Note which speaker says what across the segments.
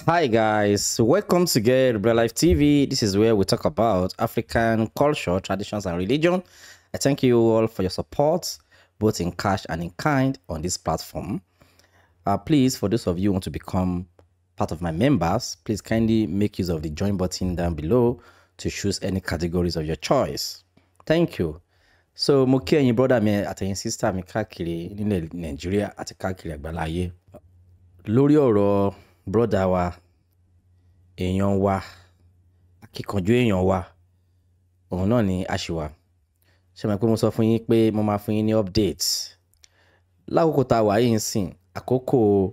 Speaker 1: Hi guys, welcome to Get Life TV. This is where we talk about African culture, traditions and religion. I thank you all for your support, both in cash and in kind on this platform. Please, for those of you who want to become part of my members, please kindly make use of the join button down below to choose any categories of your choice. Thank you. So, mo kí ẹ̀yin brother mi àtẹ̀yin sister mi káàkiri nílẹ̀ Nàìjíríà àti káàkiri àgbáláyé. Lórí ọ̀rọ̀ brother wa, èèyàn wa, akíkanjú èèyàn wa, òun náà ni a ṣì wà. Ṣé mo pé mo sọ fún yín pé mo máa fún yín ní updates. Lákòókò tá a wà yìí ń sìn, àkókò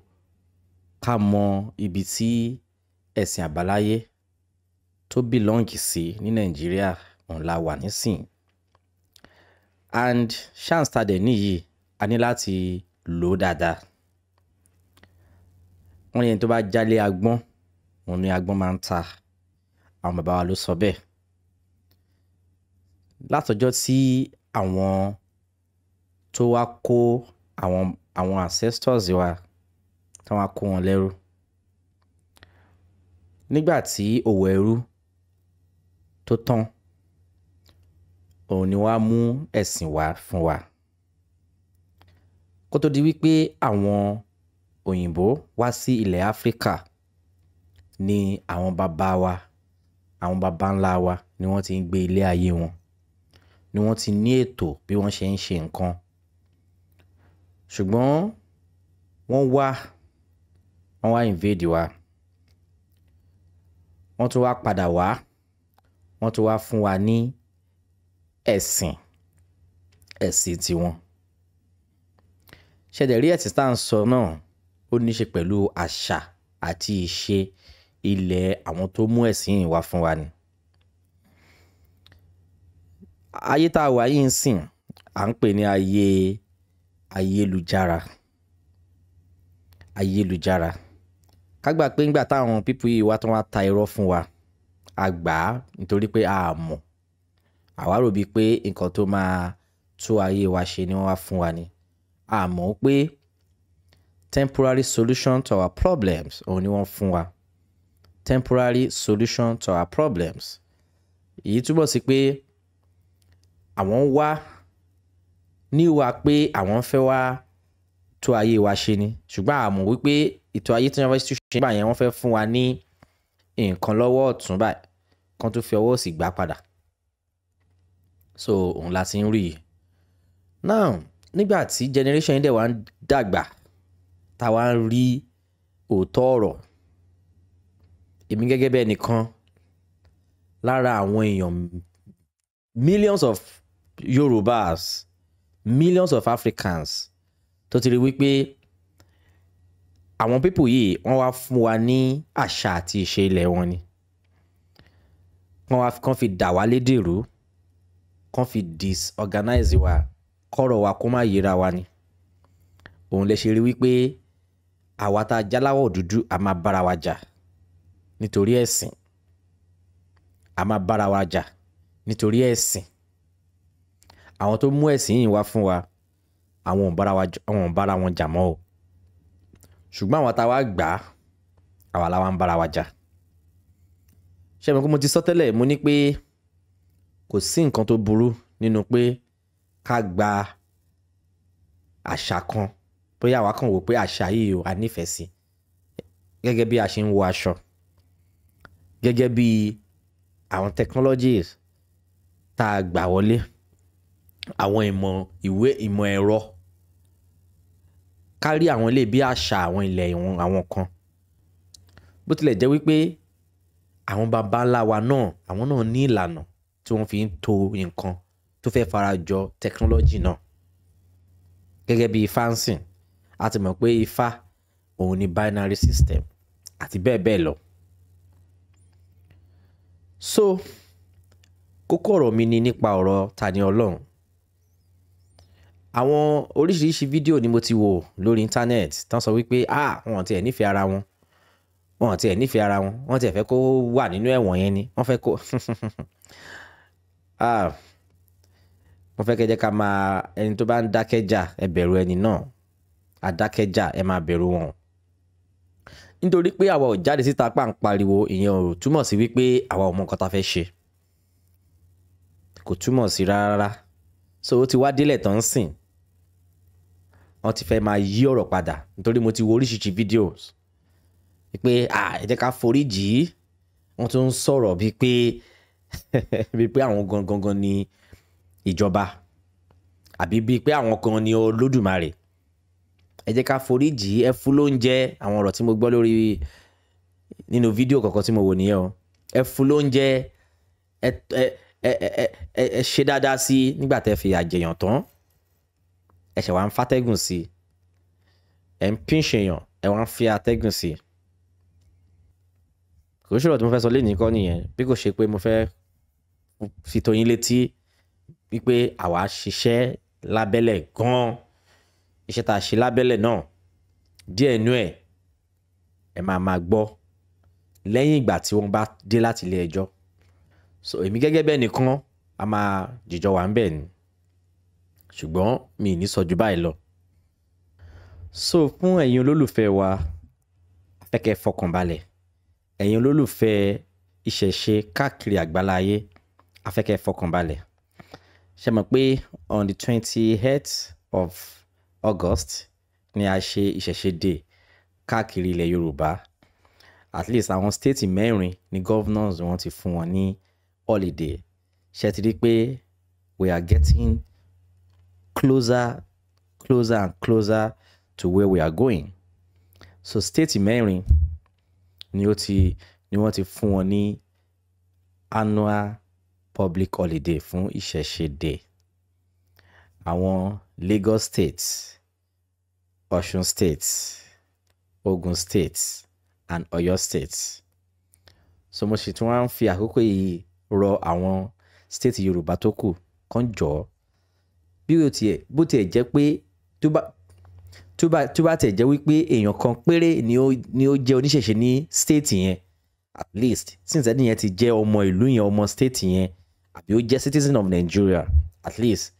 Speaker 1: ká mọ ibi tí ẹ̀sìn àbáláyé tó belong sí ní Nàìjíríà òun la wà nísìn. And chance tá dẹ̀ níyìí, a ní láti lò ó dáadáa. Wọ́n ní ẹni tó bá jálé agbọ́n, òun ni agbọ́n máa ń ta. Àwọn bàbá wa ló sọ bẹ́ẹ̀. Látọjọ́ tí àwọn tó wá kó àwọn ancestors wa, tí wọ́n wá kó wọn lẹ́rú. Nígbà tí òwò ẹrú tó tán, òun ni wọ́n á mú ẹ̀sìn wá fún wa. Kó tó di wípé àwọn òyìnbó wá sí ilẹ̀ Áfríkà ni àwọn bàbá wa, àwọn bàbá ńlá wa ni wọ́n ti ń gbé ilé ayé wọn, ni wọ́n ti ní ètò bí wọ́n ṣe ń ṣe nǹkan. Ṣùgbọ́n wọ́n wá invade wa. Wọ́n tún wá padà wá, wọ́n tún wá fún wa ní ẹ̀sìn, ẹ̀sìn tiwọn. Ṣé dẹ̀ rí ẹ̀sìn tá à ń sọ náà, ó ní ṣe pẹ̀lú àṣà àti ìṣe ilẹ̀ àwọn tó mú ẹ̀sìn yìí wá fún wa ni. Ayé tá a wà yìí ń sìn, à ń pè ní ayé ayélujára. Ayélujára. Ká gbà pé nígbà táwọn people yìí wá tán wá ta irọ́ fún wa, a gbà á nítorí pé a mọ̀. Àwa rò bíi pé nǹkan tó máa tú ayé wa ṣe ni wọ́n wá fún wa ni. A mọ̀ pé temporary solution to our problems òun ni wọ́n fún wa. Temporary solution to our problems. Èyí túbọ̀ sí pé àwọn wá níwà pé àwọn fẹ́ wá tú ayé wa ṣe ni. Ṣùgbọ́n a mọ̀ wípé ètò ayé tí wọ́n fẹ́ tún ṣe nígbà yẹn, wọ́n fẹ́ fún wa ní nǹkan lọ́wọ́ ọ̀tún báyìí, kan tó fi ọwọ́ òsì gbà padà. So òun la ti ń rí yìí. Now, nígbà tí generation yìí dẹ̀ wá ń dàgbà, tá wá ń rí òótọ́ ọ̀rọ̀, èmi gẹ́gẹ́ bí ẹnìkan lára àwọn èèyàn millions of Yorubas, millions of Africans tó ti rí wípé àwọn people yìí wọ́n wá fún wa ní àṣà àti ìṣe ilẹ̀ wọn ni. Wọ́n wá kàn fi dà wá lédè rú, kàn fi disorganize wa, kọ́rọ̀ wa kó má yẹra wa ni. Òun lè ṣe rí wípé àwa tá a jáláwọ̀ dúdú a máa bára wa jà nítorí ẹ̀sìn. A máa bára wa jà nítorí ẹ̀sìn. Àwọn tó mú ẹ̀sìn yìí wá fún wa, àwọn ò bára wọn jà mọ́ o. Ṣùgbọ́n àwọn tá a wá gbà á, àwa la wá ń bára wa jà. Ṣé mo kí mo ti sọ tẹ́lẹ̀, mo ní pé kò sí nǹkan tó burú nínú pé ká gba àṣà kan, bóyá àwa kàn wò pé àṣà yìí o, a nífẹ̀ẹ́ sí. Gẹ́gẹ́ bí a ṣe ń wọ aṣọ, gẹ́gẹ́ bí àwọn technologies tá a gbà wọlé, àwọn ìmọ̀ ìwé ìmọ̀ ẹ̀rọ, ká rí àwọn ilé bí àṣà àwọn ilẹ̀ ìwọ̀n àwọn kan. Bó tilẹ̀ jẹ́ wípé àwọn baba ńlá wa náà, àwọn náà ní ìlànà tí wọ́n fi ń to nǹkan tó fẹ́ farajọ technology náà. Gẹ́gẹ́ bí Ifá ń sìn, a ti mọ̀ pé Ifá òun ni binary system àti bẹ́ẹ̀ bẹ́ẹ̀ lọ. So, kókó ọ̀rọ̀ mi ni nípa ọ̀rọ̀ Tani Olohun. Àwọn oríṣiríṣi fídíò ni mo ti wò lórí internet tán sọ wípé wọn ti ẹ̀ nífẹ̀ẹ́ ara wọn, wọn ti ẹ̀ nífẹ̀ẹ́ ara wọn, wọ́n ti ẹ̀ fẹ́ kó wà nínú ẹ̀wọ̀n yẹn ni, wọ́n fẹ́ kó mo fẹ́ kẹ́ jẹ́ ká máa ẹni tó bá ń dákẹ́jà ẹ bẹ̀rù ẹni náà, adákẹ́jà ẹ máa bẹ̀rù wọn. Nítorí pé àwa ò jáde síta pa ń pariwo, ìyẹn ò túmọ̀ sí wípé àwa ò mọ nǹkan tá a fẹ́ ṣe. Kò túmọ̀ sí rárá. So ó ti wá délẹ̀ tán sìn, wọ́n ti fẹ́ máa yí ọ̀rọ̀ padà. Nítorí mo ti wo oríṣiríṣi videos pé ẹ jẹ́ ká foríjì. Wọ́n tún ń sọ̀rọ̀ bíi pé bíi pé àwọn gangan ni ìjọba, àbí bíi pé àwọn kan ni Olódùmarè. Ẹ jẹ́ ká foríjì, ẹ fún lóúnjẹ. Àwọn ọ̀rọ̀ tí mo gbọ́ lórí nínú fídíò kọ̀ọ̀kan tí mo wò nìyẹn o. Ẹ fún lóúnjẹ, ẹ ẹ ẹ ẹ ẹ ṣe dáadáa sí nígbà tẹ́ fi àjẹyàn tán. Ẹ ṣẹ̀ wá ń fàtẹ́gùn sí, ẹ ń pínṣẹ̀yàn, ẹ wá ń fi atẹ́gùn sí. Kò ṣòro tí mo fẹ́ sọ lénìí kọ́ nìyẹn, bí kò ṣe pé mo fẹ́ fi tó yín létí wípé àwa ṣiṣẹ́ lábẹ́lẹ̀ gan-an. Iṣẹ́ tá a ṣe lábẹ́lẹ̀ náà, díẹ̀ inú ẹ̀ ẹ máa máa gbọ́ lẹ́yìn ìgbà tí wọ́n bá dé láti ilé ẹjọ́. So èmi gẹ́gẹ́ bẹ́ẹ̀ nìkan a máa jìjọ wà ń bẹ̀ ni, ṣùgbọ́n mi ì ní sọ ju báyìí lọ. So fún ẹ̀yin olólùfẹ́ wa, a fẹ́ kẹ́ fọkànbalẹ̀. Ẹ̀yin olólùfẹ́ ìṣẹ̀ṣe káàkiri àgbáláyé, a fẹ́ kẹ́ fọkànbalẹ̀. Ṣé mọ̀ pé on the 28th of August ni a ṣe ìṣẹ̀ṣe day káàkiri ilẹ̀ Yorùbá. At least àwọn state mẹ́rin ni governors wọn ti fún wọn ní holiday. Ṣé ti rí pé we are getting closer, closer and closer to where we are going? So state mẹ́rin ni ó ti ni wọ́n ti fún wọn ní annual public holiday fún ìṣẹ̀ṣe day. Àwọn Lagos State, Ọ̀ṣun State, Ogun State and Ọ̀yọ́ State. So mo sì tún wá ń fi àkókò yìí rọ àwọn state Yorùbá tó kù kán jọ̀ọ́, bí ó tiẹ̀ bó tiẹ̀ jẹ́ pé tó bá tiẹ̀ jẹ́ wípé èèyàn kan péré ni ó jẹ́ oníṣẹ̀ṣe ní state yẹn, at least since ẹni yẹn ti jẹ́ ọmọ ìlú yẹn, ọmọ state yẹn, àbí ó jẹ́ citizen of Nigeria, at least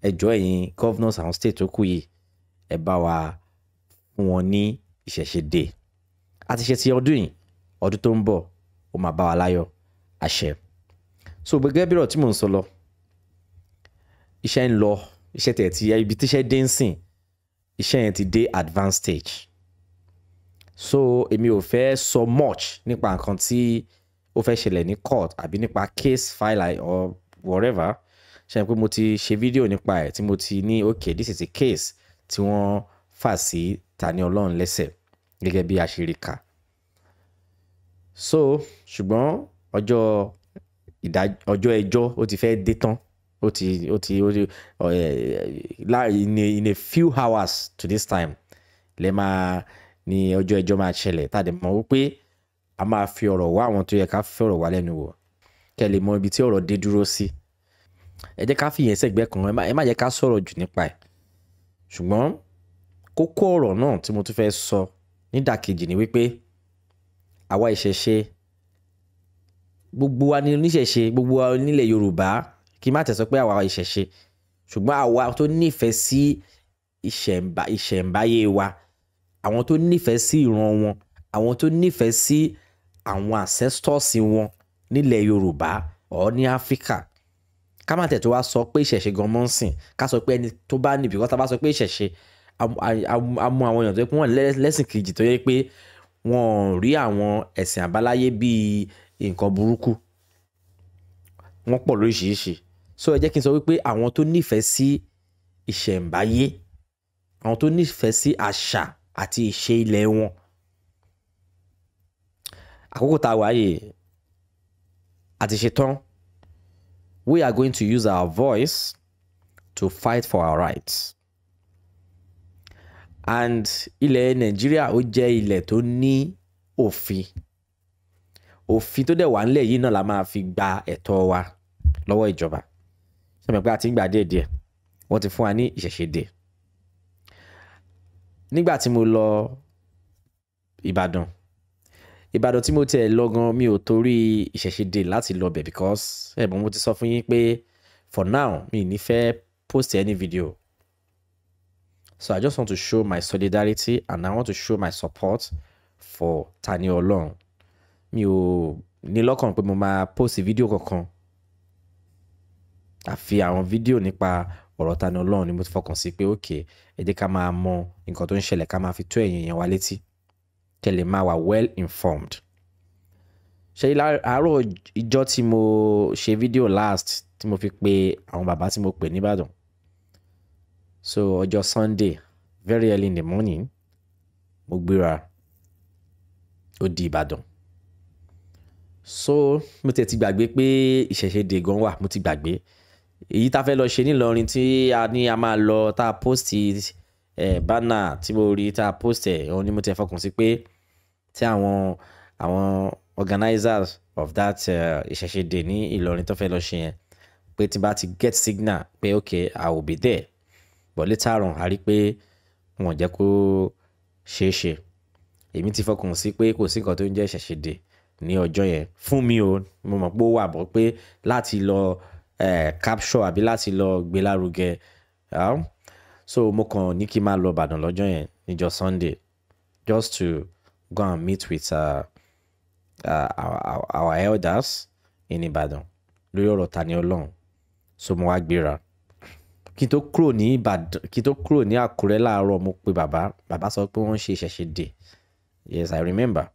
Speaker 1: ẹ jọ̀ọ́, ẹ̀yin governors àwọn state tó kù yìí, ẹ bá wa fún wọn ní ìṣẹ̀ṣe day. A ti ṣe ti ọdún yìí, ọdún tó ń bọ̀ ó máa bá wa láyọ̀, àṣẹ. So gẹ́gẹ́ bí ọ̀rọ̀ tí mò ń sọ lọ, iṣẹ́ ń lọ, iṣẹ́ tẹ̀ tí ibi tíṣẹ́ dé ń sìn, iṣẹ́ yẹn ti dé advanced stage. So èmi ò fẹ́ sọ much nípa nǹkan tí ó fẹ́ ṣẹlẹ̀ ní court àbí nípa case file or whatever. Ṣe pé mo ti ṣe fídíò nípa ẹ̀ tí mo ti ní, okay, this is a case tí wọ́n fà sí Tani Olohun lẹ́sẹ̀ gẹ́gẹ́ bí a ṣe rí kà. So ṣùgbọ́n ọjọ́ ọjọ́ ẹjọ́ ó ti fẹ́ dé tán, ó ti in a few hours to this time lẹ máa ní ọjọ́ ẹjọ́ máa ṣẹlẹ̀, tá a dẹ̀ mọ̀ wípé a máa fi ọ̀rọ̀ wá àwọn tó yẹ ká fi ọ̀rọ̀ wá lẹ́nu wò, kẹ́ lè mọ ibi tí ọ̀rọ̀ dé dúró sí. Ẹ jẹ́ ká fìyẹn sẹ́gbẹ́ kan, ẹ má jẹ́ ká sọ̀rọ̀ jù nípa ẹ̀. Ṣùgbọ́n kókó ọ̀rọ̀ náà tí mo tún fẹ́ sọ nídàkejì ni wípé àwa ìṣẹ̀ṣe, gbogbo wa ní oníṣẹ̀ṣe, gbogbo wa nílẹ̀ Yorùbá, kí n má tẹ̀ sọ pé àwa ìṣẹ̀ṣe, ṣùgbọ́n àwa tó nífẹ̀ẹ́ sí ìṣẹ̀ǹbáyé wa, àwọn tó nífẹ̀ẹ́ sí ìran wọn, àwọn tó nífẹ̀ẹ́ sí àwọn ancestors wọn nílẹ̀ Yorùbá or ní Áfíríkà, ká má tẹ̀ tó wá sọ pé ìṣẹ̀ṣe gan mọ́ ń sìn, ká sọ pé ẹni tó bá níbi kọ́ tá bá sọ pé ìṣẹ̀ṣe, a mú àwọn èèyàn tó yẹ pé wọ́n lẹ́sìn kejì tó yẹ pé wọ́n ò rí àwọn ẹ̀sìn àbáláyé bíi nǹkan burúkú, wọ́n pọ̀ lóríṣiríṣi. So ẹ jẹ́ kí n sọ wípé àwọn tó nífẹ̀ẹ́ sí ìṣẹ̀ǹbáyé, àwọn tó nífẹ̀ẹ́ sí àṣà àti ìṣe ilẹ̀ wọn, àkókò tá a wà yìí a ti ṣe tán. We are going to use our voice to fight for our rights, and ilẹ̀ Nàìjíríà ó jẹ́ ilẹ̀ tó ní òfin. Òfin tó dẹ̀ wà nílẹ̀ yìí náà la máa fi gba ẹ̀tọ́ wa lọ́wọ́ ìjọba. Ṣé mo pé a ti ń gbà díẹ̀díẹ̀? Wọ́n ti fún wa ní ìṣẹ̀ṣe day. Nígbà tí mo lọ Ìbàdàn, Ìbàdàn tí mo tiẹ̀ lọ gan, mi ò torí ìṣẹ̀ṣe day láti lọ bẹ̀, because ẹ̀bùn mo ti sọ fún yín pé for now mi ò ní fẹ́ post any video. So I just want to show my solidarity and I want to show my support for Tani Olohun. Mi ò ní lọ́kàn pé mo máa post fídíò kankan, àfi àwọn fídíò nípa ọ̀rọ̀ Tani Olohun ni mo ti fọkàn sí pé okay, ẹ jẹ́ ká máa mọ nǹkan tó ń ṣẹlẹ̀, ká máa fi tó ẹ̀yin èèyàn wa létí, kẹ́ lè máa wà well informed. Ṣé àárọ̀ ìjọ tí mo ṣe fídíò last tí mo fi pe àwọn bàbá tí mo pè nìbàdàn, so ọjọ́ Sunday, very early in the morning, mo gbéra, ó di Ìbàdàn. So mo tiẹ̀ ti gbàgbé pé ìṣẹ̀ṣe day gan wà, mo ti gbàgbé. Èyí tá fẹ́ lọ ṣe ní Ìlọrin tí a ní a máa lọ, tá a post banner tí mo rí tá a post ẹ̀, òun ni mo ti fọkàn sí pé tí àwọn organizers of that ìṣẹ̀ṣe day ní Ìlọrin tó fẹ́ lọ ṣe yẹn, pé tí n bá ti get signal pé okay, I will be there. But later on, a rí pé wọn ò jẹ́ kó ṣeé ṣe. Èmi ti fọkàn sí pé kò sí nǹkan tó ń jẹ́ ìṣẹ̀ṣe day ní ọjọ́ yẹn fún mi o. Mo mọ̀ pé ó wà bọ̀ pé láti lọ capture àbí láti lọ gbé lárugẹ. So mo kàn ní kí n máa lọ Ìbàdàn lọ́jọ́ yẹn níjọ́ Sunday, just to go and meet with our elders in Ìbàdàn lórí ọ̀rọ̀ Tani Olohun. So mo wá gbéra. Kí n tó kúrò ní Ìbàdàn, kí n tó kúrò ní Àkúrẹ́ láàárọ̀, mo pe bàbá. Bàbá sọ pé wọ́n ń ṣe ìṣẹ̀ṣe day. Yes, I remember.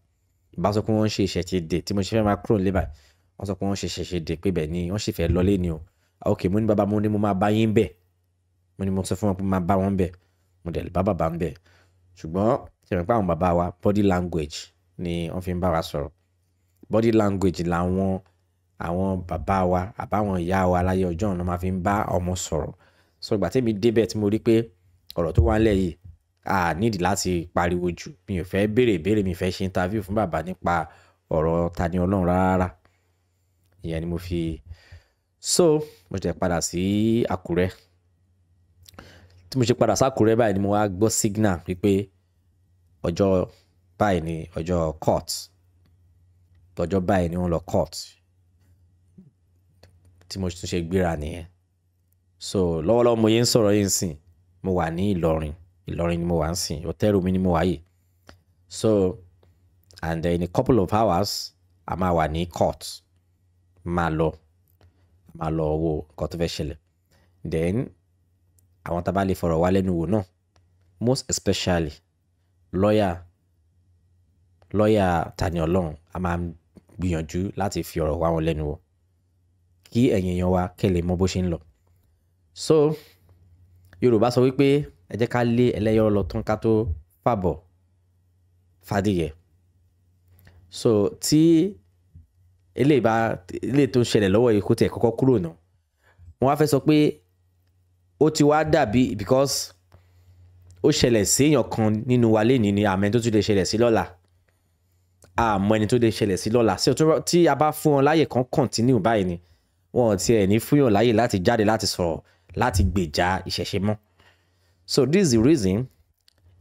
Speaker 1: Bàbá sọ pé wọ́n ń ṣe ìṣẹ̀ṣe day tí mo ṣe fẹ́ máa kúrò nílé báyìí. Wọ́n sọ pé wọ́n ń ṣe ìṣẹ̀ṣe day, pé bẹ́ẹ̀ ni wọ́n sì fẹ́ lọlé ni o. Okay, mo ní bàbá, mo ní mo máa bá yín bẹ̀. Mo ní mo sọ fún wọn pé mo máa bá wọn bẹ̀. Mo dẹ̀ bá bàbá ń bẹ̀. Ṣùgbọ́n ṣe mọ̀ pé àwọn bàbá wa, body language ni wọ́n fi ń bá wa sọ̀rọ̀. Body language làwọn àwọn bàbá wa àbáwọn ìyá wa láyé ọjọ́ náà máa fi ń bá ọmọ sọ̀rọ̀. So ìgbà tí èmi dé bẹ̀ tí mo rí pé ọ̀rọ̀ tó wà nílẹ̀ yìí, a nídìí láti pariwo jù. Mi ò fẹ́ béèrè ìbéèrè, mi ò fẹ́ ṣe interview fún bàbá nípa ọ̀rọ̀ Tani Olohun rárá. Ìyẹn ni mo fi. So mo ṣe padà sí Àkúrẹ́. Tí mo ṣe padà sí Àkúrẹ́ báyìí ni mo wá gbọ́ signal wípé ọjọ́ báyìí ni ọjọ́ court. Ọjọ́ báyìí ni wọ́n lọ court. Tí mo tún ṣe gbéra nìyẹn. So lọ́wọ́lọ́wọ́ mo yé ń sọ̀rọ̀ yìí ń sìn, mo wà ní Ìlọrin. Ìlọrin ni mo wà ń sìn. Hotel mi ni mo wà yìí. So and in a couple of hours, a máa wà ní court. Máa lọ, máa lọ wo nǹkan tó fẹ́ ṣẹlẹ̀. Then àwọn tá bá lè fọ̀rọ̀ wá lẹ́nu wò náà, most especially lawyer Tani Olohun, a máa gbìyànjú láti fi ọ̀rọ̀ wá wọn lẹ́nu wò kí ẹ̀yin èèyàn wa kẹ́ lè mọ bó ṣe ń lọ. So Yorùbá sọ wípé ẹ jẹ́ ká lé ẹlẹ́yọ̀rọ̀ lọ tán ká tó fàbọ̀ fàdíyẹ. So tí eléyìí bá, eléyìí tó ń ṣẹlẹ̀ lọ́wọ́ yìí kó tiẹ̀ kọ́kọ́ kúrò náà, mo wá fẹ́ sọ pé ó ti wá dàbí because ó ṣẹlẹ̀ sí èèyàn kan nínú wa lénìí ni àmọ́ ẹni tó tún lè ṣẹlẹ̀ sí lọ́la. Àmọ́ ẹni tó lè ṣẹlẹ̀ sí lọ́la. So tí a bá fún wọn láyè kan continue báyìí ni, wọn ò tiẹ̀ ní fún yàn láyè láti jáde láti sọ̀rọ̀ láti gbèjà ìṣẹ̀ṣe mọ́. So this is the reason,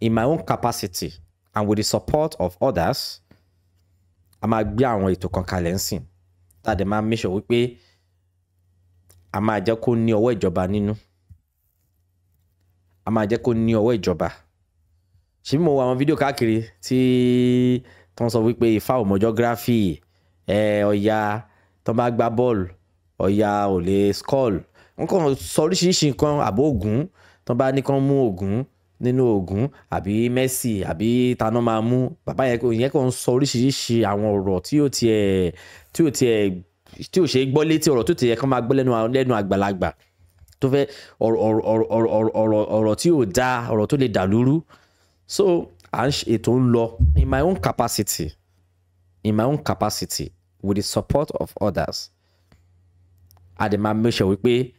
Speaker 1: in my own capacity and with the support of others, a máa gbé àwọn ètò kan kalẹ̀ ń sìn. Tá a dẹ̀ máa make sure wípé a máa jẹ́ kó ní ọwọ́ ìjọba nínú. A máa jẹ́ kó ní ọwọ́ ìjọba. Ṣé bí mo wo àwọn fídíò káàkiri tí wọ́n sọ wípé Ifá ò mọ geography, Ọya tó bá gbá bọ́ọ̀lù, Ọya ò lè score. Wọ́n kàn sọ oríṣiríṣi nǹkan àbó Ògún, tó bá ní kán mú Ògún nínú Ògún àbí Messi àbí taná máa mú. Bàbá yẹn kò, ìyẹn kàn ń sọ oríṣiríṣi àwọn ọ̀rọ̀ tí ó tiẹ̀, tí ó tiẹ̀, tí ò ṣe é gbọ́ létí, ọ̀rọ̀ tó ti yẹ kán máa gbọ́ lẹ́nu àgbàlagbà tó fẹ́ ọ̀rọ̀, ọ̀rọ̀, ọ̀rọ̀, ọ̀rọ̀, ọ̀rọ̀, ọ̀rọ̀ tí ò da, ọ̀rọ̀ tó lè dàlúrú. So à ń ṣe ètò ń lọ in my own capacity, in my own capacity with the support of others. A dẹ̀ máa make sure wípé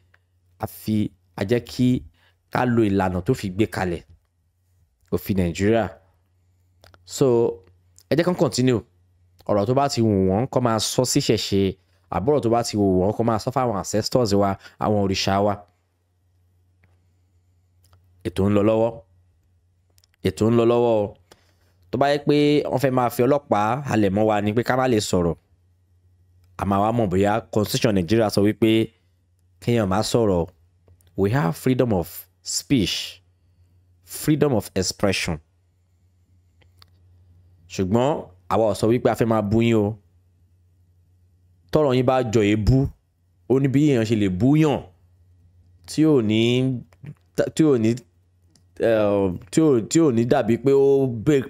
Speaker 1: a fi, a jẹ́ kí ká lo ìlànà tó fi gbé kalẹ̀ òfin Nàìjíríà. So ẹ jẹ́ kán continue. Ọ̀rọ̀ tó bá ti wù wọ́n kó máa sọ sí ìṣẹ̀ṣe, àbọ̀rọ̀ tó bá ti wù wọ́n kó máa sọ fún àwọn ancestors wa, àwọn òrìṣà wa. Ètò ń lọ lọ́wọ́. Ètò ń lọ lọ́wọ́ o. Tó bá jẹ́ pé wọ́n fẹ́ máa fi ọlọ́pàá halẹ̀ mọ́ wa ni pé ká má lè sọ̀rọ̀, a máa wá mọ̀ bóyá constitution Nàìjíríà sọ wípé kéèyàn má sọ̀rọ̀. We have freedom of speech, freedom of expression. Ṣùgbọ́n àwa ò sọ wípé a fẹ́ máa bú yín o. Tọ́rọ̀ yín bá jọ èébú, ó ní bí èèyàn ṣe lè búyàn tí ò ní dàbí pé ó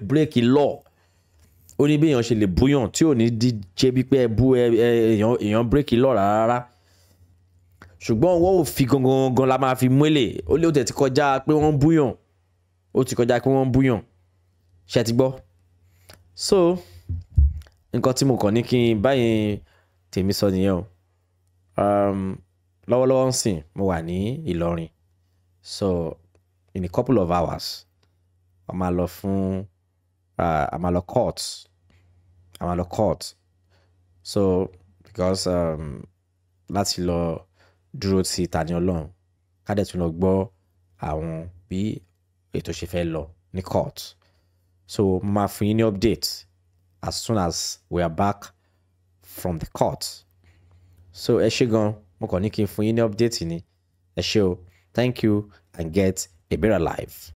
Speaker 1: break law. Ó ní bí èèyàn ṣe lè búyàn tí ò ní díje bí pé ẹ bú ẹ èèyàn break law rárá. Ṣùgbọ́n wọ́n ò fi gangan gangan la máa fi mélè. Ó lé ó tẹ̀ ti kọjá pé wọ́n ń búyàn, ó ti kọjá pé wọ́n ń búyàn. Ṣé ti gbọ́? So nǹkan tí mo kàn ní kí n báyìí tèmi sọ nìyẹn o. Lọ́wọ́lọ́wọ́ ń sìn, mo wà ní Ìlọrin. So in a couple of hours, a máa lọ fún a máa lọ court, a máa lọ court. So because láti lọ dúró ti Tani Olohun, ká dẹ̀ tún lọ gbọ́ àwọn bí ètò ṣe fẹ́ lọ ní court. So mo máa fún yín ní update as soon as we are back from the court. So ẹ ṣé gan, mo kàn ní kí n fún yín ní update ni. Ẹ ṣé o. Thank you and get a better life.